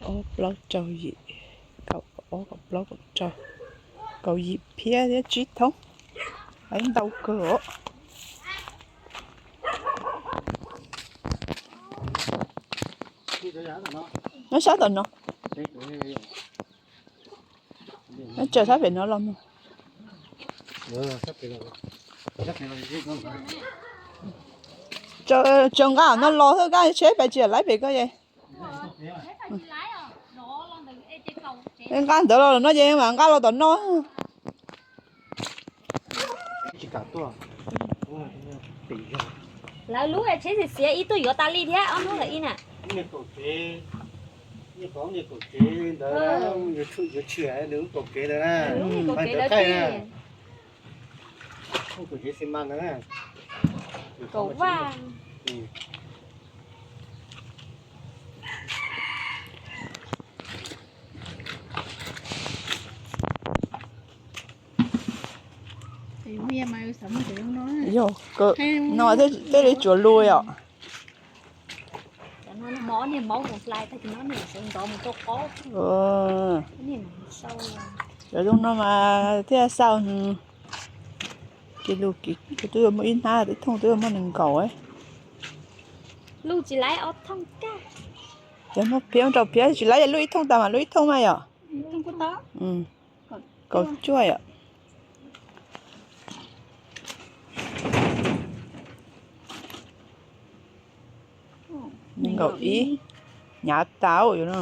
Ob plaub rau yim, kaum ob, kaum plaub, kaum rau, kaum yim phiab thiab tsib thoob. Ntau kawg os. Nyob sab tom no. Nyob tsawg sab pem no los mus. Tsaws nqa no los xwb, kab tsheb pes tsis laib pem ko es. Nqa ntawd los no ces mam nqa los tom no. Lawv lub tsheb xiav xiav ib tug yuav tas li thiab ob hnub ntawd ib na. Kaum vaj. Yog, no thiaj li tsuav lus yom. Cov zoo no mas thiaj xauj. Ces lus twb yuav muaj ib hnab, twb thooj twb yuav muaj nees nkaum. Lus tsis laib ob thooj kaj. Ces muaj phiab rau phiab tsis laib, lub ib thooj tas mas lub ib thooj mas yom. Kaum cuaj yom. Nees nkaum ib, hnyav tas no.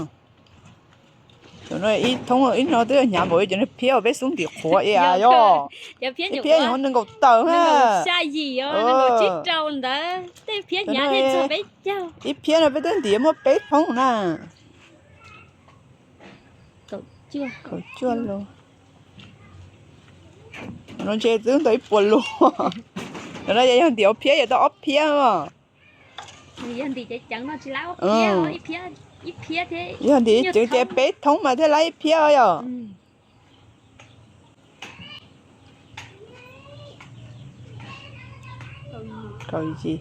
Ib thoob ib no twb hnyav npaum li cov niag phiab uas peb xub ntim qhuav ib yam yog. Ib phiab yog nees nkaum tawm na. Ib phiab no peb twb ntim muaj peb thoob na. Kaum cuaj lus. No ntshe twb ntau ib puas lus. No yog ntim ob phiab, yog tau ob phiab os. Yog ntim ceev ceev ces peb thoob mas thiaj laib ib phiab yom. Kaum yim.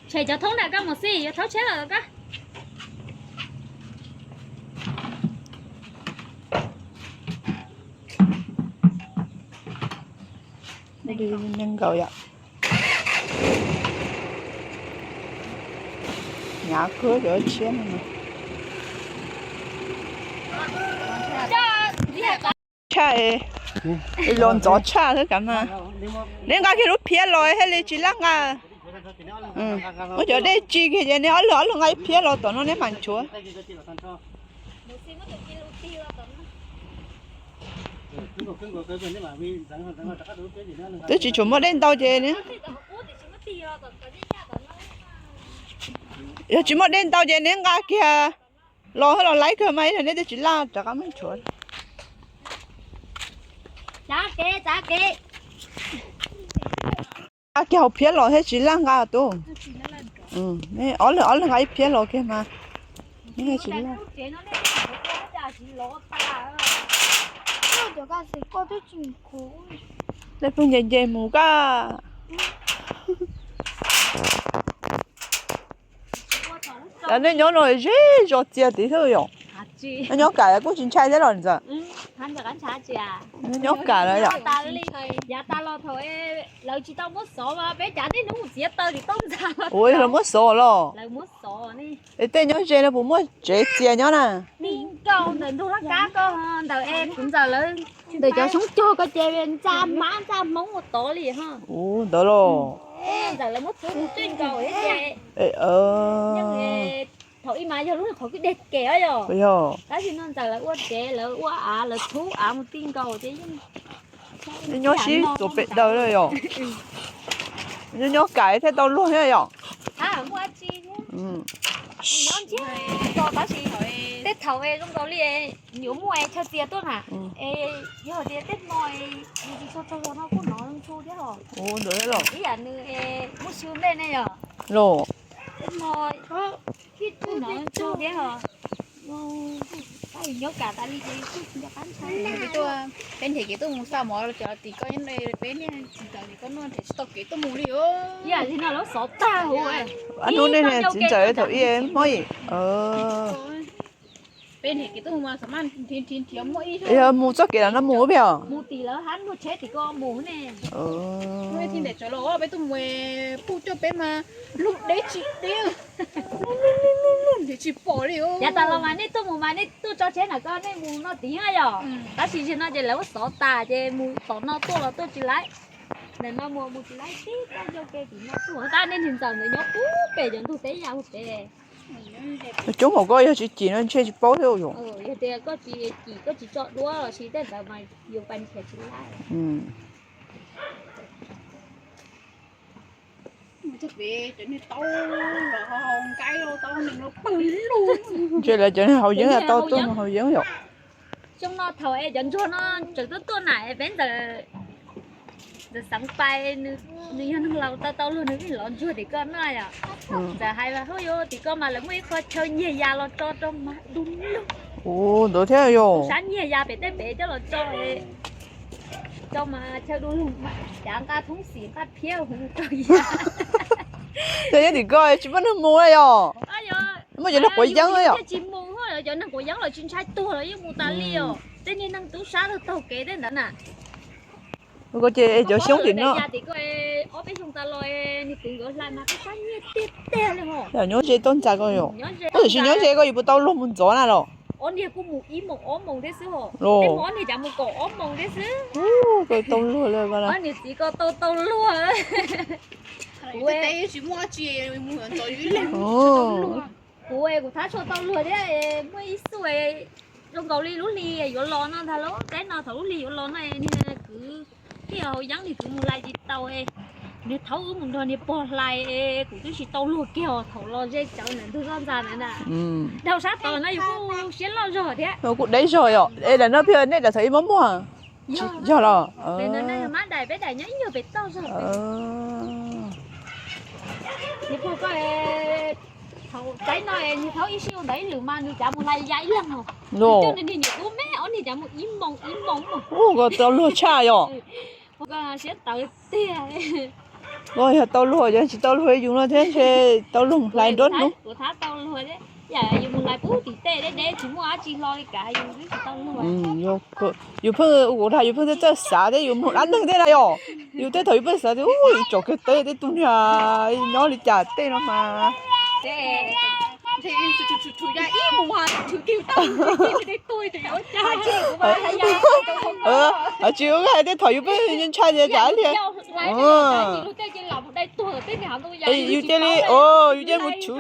Tshem cov thoob nram koj mus xij, yuav thoob tsheb los koj. Nees nkaum yom. Hnyav kawg cov tshiab no. Tshaj, los ntxov tshaj xwb kav mas. Neb nqa kiag lub phiab los thiaj li tsis laj nqa. Muab cov dej tsi kiag ces neb ob leeg ob leeg nqa ib phiab los tom no neb mam nchuav. Twb tsis tshua muaj dej ntau ces, yog tsis muaj dej ntau ces neb nqa kiag los los laib kawg mas ib leeg neb twb tsis laj rov qab muab nchuav. Nqa kiag hauv phiab los thiaj tsis laj nqa tus. Ob leeg ob leeg nqa ib phiab los kiag mas. Dej pheej nce nce mus koj. Cas nej nyob no ze zog txias tid thiab yom? Nej nyob kam kuj tsis ntshai thiab los ntxawm. Nyob kam lawm yom. Yav tas los thaum lawv tsis tau muab xov mas peb cav niaj hnub mus txiav taws tim toj ntxas. Ua yog lawv muab xov los? Es tej nyob ze no puas muaj tsev txias nyob na? Tij nkaus ntawm ntug laj kab ko, ntawm es kuv ntxawm lawv, ntawm cov xyoob cog ko ces ntxa mab ntxa hmoob ua tod li ho. Ua ntawd los? Ntxawm lawv muab txhub mus tij nkaus thiab ces thaum ib mas yog lub qhov kwj deg kem os yog. Tab sis no ntxawm lawv ua tsev lawv ua av lawv txhub av mus tij nkaus ces yeej nyob sib tuav pem daws yom. Nyob nyob kam thiaj tau luag thiab yom. Tab sis tej thaum zoo nkaus li yuav muaj chaw txias tuaj na, es yog tias tej hmo yus tsis tshua tsaug zog no kuj hnov ntsu thiab os. Ib yam nws muaj xyw nplej ne yom. Los, tej hmo kuj hnov ntsu thiab os. Nyob kam tas li ces kuj tsis nco qab ntshai. Peb nrhiav kev tuaj mus xa mov los cov tim koj nyob peb niag tsis tau li koj noj nrhiav tsis tau kev tuaj mus li os. Ib yam li no lawv xov tag huv. Hnub nej txiv ntxawm thaum ib hmos ib. Peb nrhiav kev tuaj mus mas xav mas nrhiav nrhiav nrhiav muaj ib yog mus txoj kev los no mus pem os. Mus tim lawv hab luag tsheb tim ko mus ne. Muaj ib txhia ntaim tsawv los peb tuaj mus puj coj peb mas lug deb tsis deb, lug lug lug lug nrhiav tsis pom li. Yav tas los mas nej tuaj mus mas nej tuaj tso tsheb ntawm ko nej mus no tim yog. Tab sis zaum no ces lawv ua xov tas ces mus tom no tuaj los tuaj tsis laib. Ntawm no mus mus tsis laib tib tag zoo ke tim no tuaj tab nej niag ntxawm ntawd nyob puag pem cov ntug teb yam puag pem. Coob npaum koj yog tsis cim no ntshe tsis paub thiab yom. Yog tias koj tsis cim koj tsis tso duab los sis tej ntawd mas yus pais nrhiav tsis laib. Cov niag tau los nkaib tau neeg los pawg lug. Ntshe lawv cov niag haus yeeb tau tuaj mus haus yeeb yom. Xyoo no thaum es cov ntsuag no tseem tuaj tuaj na peb ntxawm, ntxawm xeev pais, nws yog neeg laus tau tau luag nws vij los ntsuag tim ko noj yom. Ntxawm hais mas hauj yuav tim ko mas lawv muaj ib qho chaw nyiag ya los tso rau mas du lug. Ntawd thiab yom. Sab nyiag ya pem tej pem coj los tso, tso mas chaw du lug, cav nqa thoob xim nqa phiab hu rau ya. Tej nyob tim ko tsis muaj neeg mus yom. Muaj cov neeg quav yeeb yom. Tsis mus, cov neeg quav yeeb los tsis ntshai tuag los yeej mus tas li os. Tej niag neeg tub sab taug kev tej ntawd na. Ko ces cov xyoob tim no. Ob peb xyoo tas los niag kwv nkawd hlais mas tub sab nyiag tiag tiag li ho. Nyob ze toj ntxas ko yom. Tiam sis nyob ze ko yus puas tau luag mus ntxov na los? Ob niag kuj mus ib moos ob moos thiab xwb ho. Tej mus ob niag cas mus kaum ob moos thiab xwb. Tau luag li ko. Ob niag txiv ko tau tau luag. Kuv tsis muaj tsi mus ntxov ib leeg. Kuv kuv thab tshuaj tau luag thiab, muaj ib xub zoo nkaus li lub hli yuav los no ntag lauj. Teb no thaum lub hli yuav los no niag kwv thiaj haus yeeb, niag kwv mus hlais tsis tau, niag thaub wb mus nrog niag pog hlais, kuv twb tsis tau luag kiag os. Thaum los ze cawv ntawm ntug toj ntxas ntawd na, dhau sab tod no yus kuj siab loj zog thiab. Kuj deb zog yom. Es daim no pheej nej daim thaum ib muaj muag? Yog los? Mab daim peb daim nyob ib nyuag pem toj zog. Niag pog ko thaum teb no niag thaub ib sij ua ntawd ib lwm mas nws cav mus hlais ya ib leeg os. Nws coj nws niag nyuam tub me ob niag cav mus ib moos ib moos. Ko tau luag tshaj yom. Siab tawv tiag. Yog tau luag, yog tsis tau luag yus no thiab ntshe tau luag mus hlais nruab hnub. Kuv thab tau luag thiab, yam yus mus hlais pub tim tej deb deb tsis muaj dab tsi hlo li kav yus twb tsis tau luag. Yus pheej, kuv hais yus pheej txawj xav thiab yus mus dab neeg tej na yom. Yus tej thaum yus pheej xav tias yus tsom kiag teb tej tug niag nyob li cas tej no mas. Tsis ua hais tej thaum yus pheej ntshai tias cas li. Yus cia li, yus cia li mus tshwv.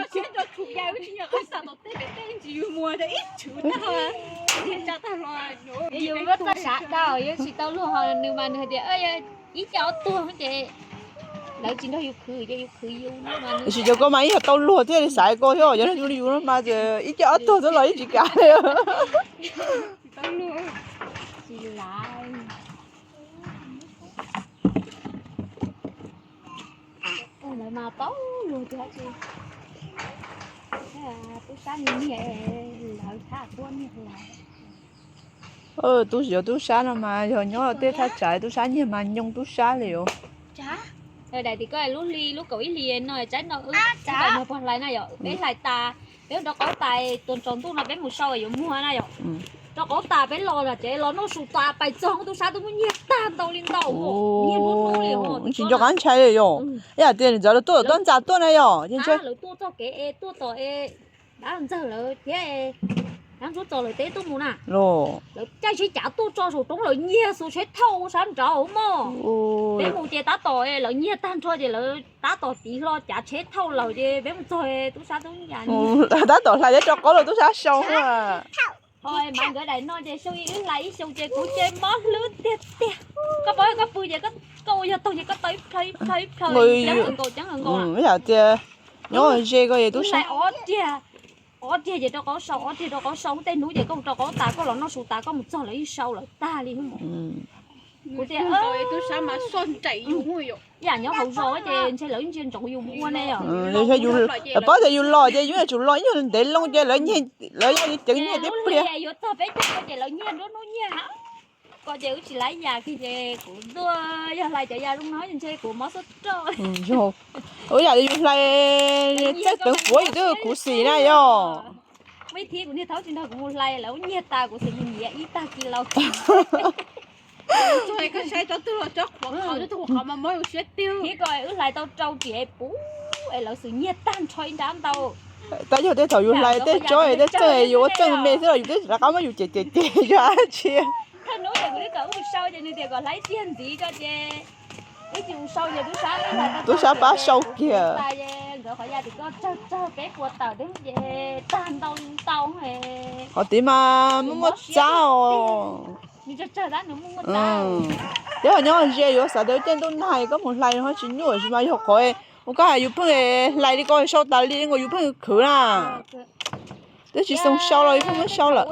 Yus tsis tau luag, nws mas nws hais tias ib co ob tug ces lawv tsis nrog yus khwv ces yus khwv yus. Tiam sis cov ko mas ib yam tau luag thiaj li xaiv ko thiab, yog li yus no mas ib co ob tug xwb los yeej tsis kam li. Lawv mas tau luag tiag tiag. Tub sab nyiag nyiag, lawv thab quab nyiag lawv. Tub, yog tub sab no mas yog nyob tej thaj tsam tub sab nyiag mas nyoo tub sab li os. Daim tim ko lub hli, lub kaum ib hlis no tsaib no wb, pog hlais na yom, peb hlais tas, peb rov qab tas, tuas tsaus ntuj no peb mus sau yuav muag na yom. Rov qab tas peb los tsev los noj su tas pais txog tub sab twb muab nyiag tag ntau li ntau, nyiag hnub hnub li. Tsis nco qab ntshai li yom. Ib yam tias nws txawm los tuaj tom toj ntxas tuaj na yom. Lawv tuaj txoj kev es tuaj tom es dab ntxawg lawv thiab dab ntsuab txos lawv teb tuaj mus na. Lawv caij tsheb cav tuaj tso saum roob lawv nyiag xuas tsheb thauj sab nraud mog. Peb mus ces tab tom lawv nyiag tag nrho ces lawv tab tom tiv hlo cav tsheb thauj lawm ces peb mus txog tub sab tub ya. Tab tom hlais thiab rov qab los tub sab sau. Ho mas nkawd daim no ces xyoo ib wb hlais ib xyoo ces kuv ces mob hlwb tiag tiag. Koj paub koj pw ces koj ua yog toog ces koj tau ib plhaw ib plhaw ib plhaw. Ib yam tias nyob ze ko es tub sab. Ob tiag, ob tiag ces rau qauv sau, ob tiag rau qauv sau, tej hnub ces koj rau qauv tas koj los noj su tas koj mus txog lawv yeej sau lawv tag li. Kuv tias tub sab mas soj nraim yus. Ib yam nyob hauv zos ces ntshe lawv ntsia ntsoov yus mus ua ne yom. Paub tias yus los ces yus yuav tsum los ib nyuag ntev loo ces lawv nyiag, lawv yog ceev nyiag tib pliag. Yuav txog peb caug ces lawv nyiag nruab hnub nyiag. Ko ces wb tsis laib yas kiag ces kuv tuaj yog hlais cov yas zoo no ntshe kuv mob xub roj. Ua yam yus hlais txaij teev puav yus twb khuv xim na yom. Muaj ib thib kuv niag thaub tsis nrog kuv mus hlais lawv nyiag tas kuv xeem nyiav ib tag kis laus. Thib ko wb hlais tau rau riam puv es lawv xeem nyiag tag nrho ib nrab ntau. Tab yog tej thaum yus hlais tej tsob tej txeej yus ua txeej me xwb los yus twb rov qab muab yus cem cem cem yog dab tsi. Thawj hnub ces kuv twb kom wb mus sau ces nws tias kom hlais tiag ntxiv ko ces wb tsis mus sau ces tub sab, tub sab pab sau kiag. Nkawd qhov yas tim ko tsawg tsawg peb puas tawm twb ces tag ntau ntau. Qhov tid mas muaj muaj txab os. Yog nyob ze yuav xav tias tej ntuj nag koj mus hlais ho tsis nyuaj tsis mas yog qhov ua koj hais yus pheej hlais li ko sau tas li nkaus yus pheej khwv na. Twb tsis xoo sau los yus pheej muab sau lawm.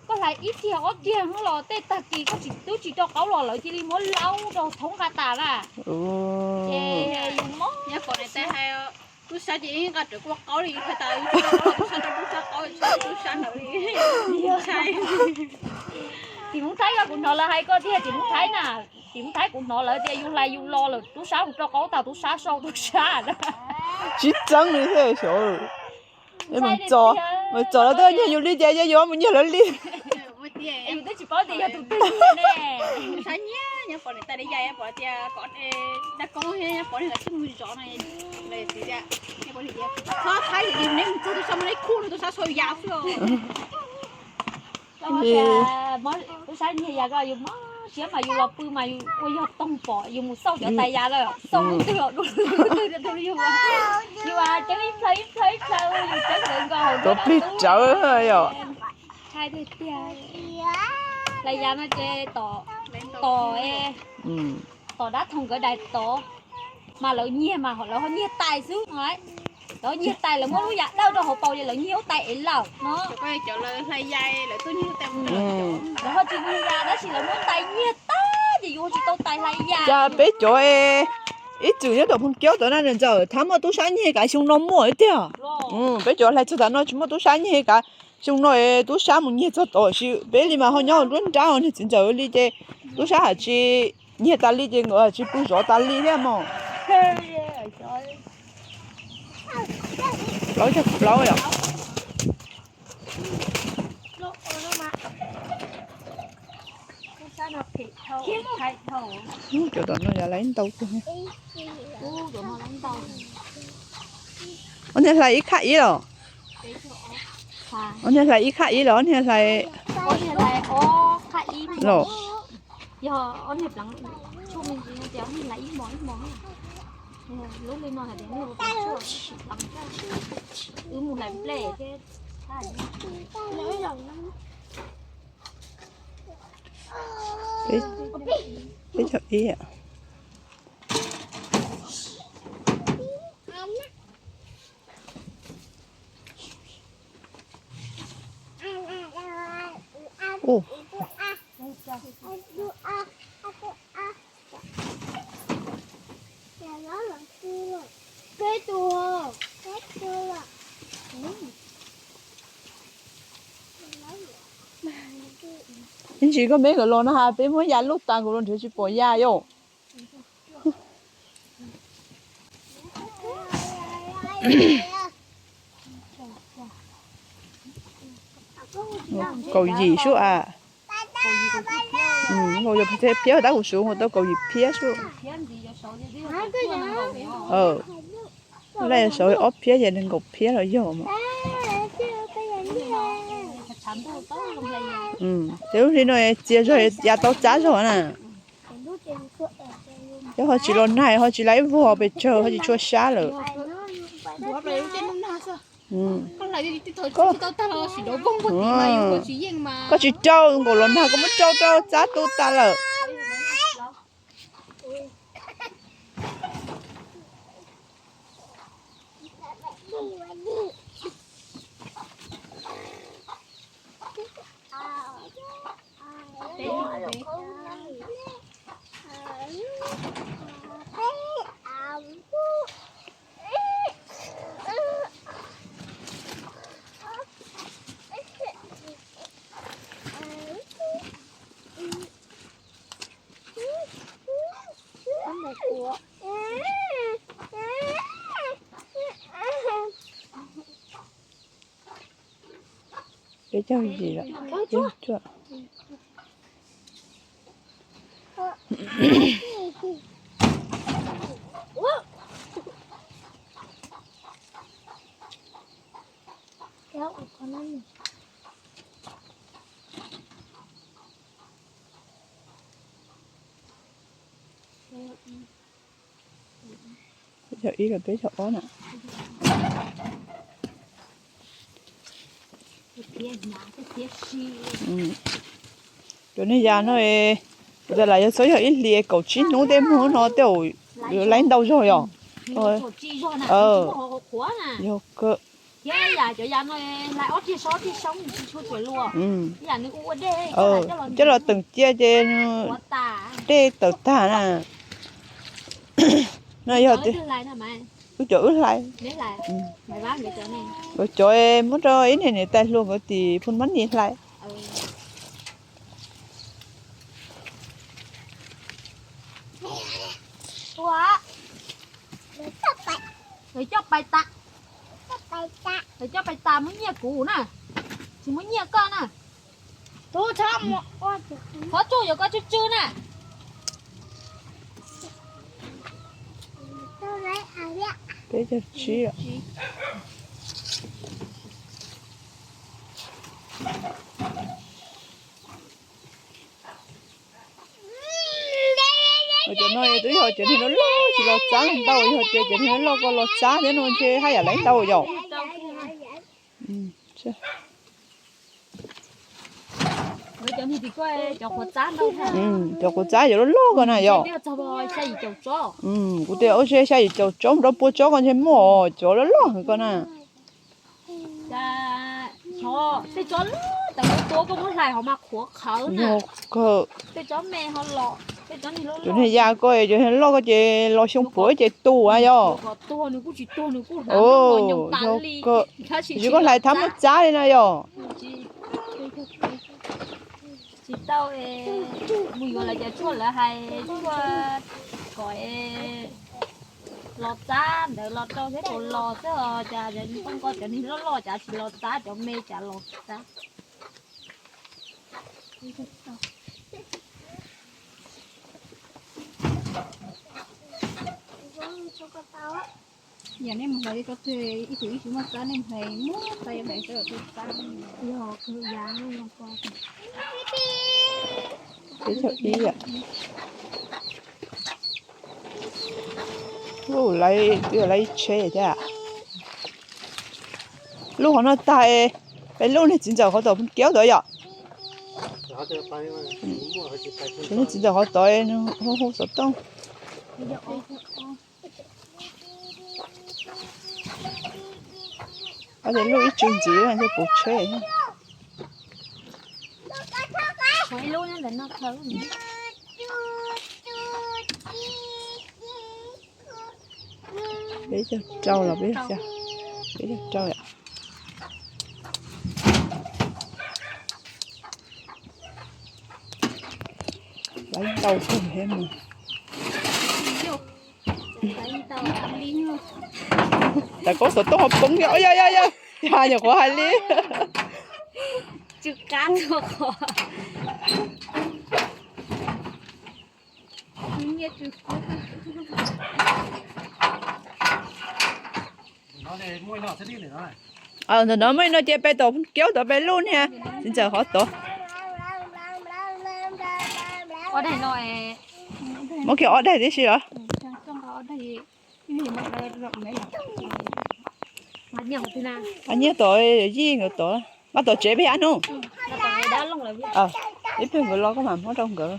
Koj hlais ib tiag ob tiag los tej tag kis koj tsis, twb tsis rau qaub los lawv cia li muab laub rau thoob nqa tas na. Ces yus mob. Tub sab ces nqa rawv kua qaub li, yus hais tas tub sab rau tub sab qaub, tub sab ntawd li. Tim Hmoob Thaib ko kuv hnov lawv hais ko tiag tim Hmoob Thaib na. Tim Hmoob Thaib kuv hnov lawv tias yus hlais yus los lawm tub sab mus rau qaub tag tub sab sau tub sab. Tsis txeeb li thiab xyov. Mus txom, mus txom lawv twb nyiag yus li ces yus mus nyiag lawv li. Yus twb tsis paub tias yog tus twg nyiag ne. Sab nyiag nyob pom niam tais li yais pom tias kom dab koob thiab nyob pom niam tais twb mus zov no. Txiv tias, txhob thaib li, neb mus txog tub sab muaj ib khub no tub sab sau yas xwb os. Tub sab nyiag yas ko yus mob siab mas yus los pw mas yus ua yog toog pom yus mus xauj cov tais yas lawm xauj lub twg los dua lub twg rau yus. Yus ceeb ib plhaw ib plhaw ib plhaw yus ceeb nkawd nkaus hauv plig rawv yom. Hlais yas no ces tom, tom, tom dab thoom nkawd daim tod mas lawv nyiag mas lawv ho nyiag tais xwb no. Lawv nyiag tais lawv muab lub yas dawj rau hauv paus ces lawv nyiag lub tais ev lawm no. Lawv ho tsis nyiag yas tab sis lawv muab tais nyiag tag ces yus ho tsis tau tais hlais yas. Cas peb cov ib txwm nyob tom Phoos Kiab tod na ntxawm thab muaj tub sab nyiag kav xyoo no muaj tiag. Peb cov hlais txog tav no tsis muaj tub sab nyiag kav xyoo no, tub sab mus nyiag txog tod sis peb li mas ho nyob nruab nrab niag txiv ntxawm li ces tub sab hais tsis nyiag tas li ces nkawd hais tsis pw zov tas li thiab mog. Plaub caug plaub yom. Cov tom no yog laiv ntau kawg. Ob niag hlais ib khaj ib los? Ob niag hlais ib khaj ib los ob niag hlais los? Peb caug ib. Ib ntsis koj meb nkawd los no ha peb muab ya luj tas nkaus los nrhiav tsis pom ya yom. Kaum yim sub a. Kaum yim phiab tab kuv suv mus tau kaum yim phiab sub. Laj sov ob phiab ces nees nkaum phiab los yog mas. Ces lub hli no txias zog ya tau txab zog na. Yog ho tsis los nag ho tsis laib vog pes tsawg ho tsis tshua sab lawm. Koj tsis rau nkaum los nag koj muab rau rau txab tu tas lawm. Peb caug yim lawm. Peb caug ib los peb caug ob na. Cov niag yas no, kuv tas lam yog txhob yog ib hlis kaum tsib hnub tej muag no tej zaum yuav laib ntau zog yom. Yog kawg. Coj los teem cia ces dej tawm tag na. No yog wb cov wb hlais. Nkawd cov muab rau ib niag niam tais hluas nkawd tim Phoo Mab Nis hlais. Lawv coj pais tas, lawv coj pais tas muab nyiaj kuv na, tsis muab nyiaj koj na. Qhov tsuj yuav koj tsw tsw na. Peb caug tsib. Cov no twb yog cov niag loj loj tsis los txab ntau, yog tias cov niag loj loj koj los txab thiab no ntshe haj yam laib ntau yom. Cov qhuav txab yuav loj loj ko na yom. Kuv tias ua xya yim caum tsob mus rau pua tsob ko ntshe muaj cov loj loj ko na. Tej tsob loj tawm tua koj muab hlais ho mas qhuav qhawv na. Tej tsob me ho los, tej tsob niag loj, cov niag yas ko, cov niag loj ko ces los xyoo puav ces tu yom. Yog kawg, tab sis koj hlais thab muab txab li no yom. Tsis tau, mus yuav lawv cov tshuaj lawv hais tshuaj kom los txab ntawd los rau thiab tau los xwb os. Cas poj nko cov niag loj loj cas tsis los txab, cov me cas los txab. Yog nej mus hlais ko twg ib tug ib tug muaj txab nej mus hlais muab txab yuav hlais txab twg txab. Yog kawg yam ko. Peb caug ib yom. Lub lawv twb lawv ib tsheb thiab. Lub hov no tag, peb lub niag txiv ntxawm qhov tom kiab tod yom. Niag txiv ntxawm qhov tod hu hu xov tooj. Ob tias lub ib tsw ntxiv thiaj pum tsheb. Peb caug rau los peb caug, peb caug rau yom. Laib ntau kawg thiab mus. Tawm koob xov tooj ho poob thiab. Yog, yog, yog, yog nyuam qhuav hais li. Tsw qab txhua qhov. Ntawm no muaj ib no ces peb tom kiab tod peb lub niag txiv ntxawm qhov tod. Muab kiag ob daig tib si los. Nyiaj tom yij nkawd tod, nqa tom tsev peb yam nub. Ib pliag nkawd los koj mam muab rau nkawd.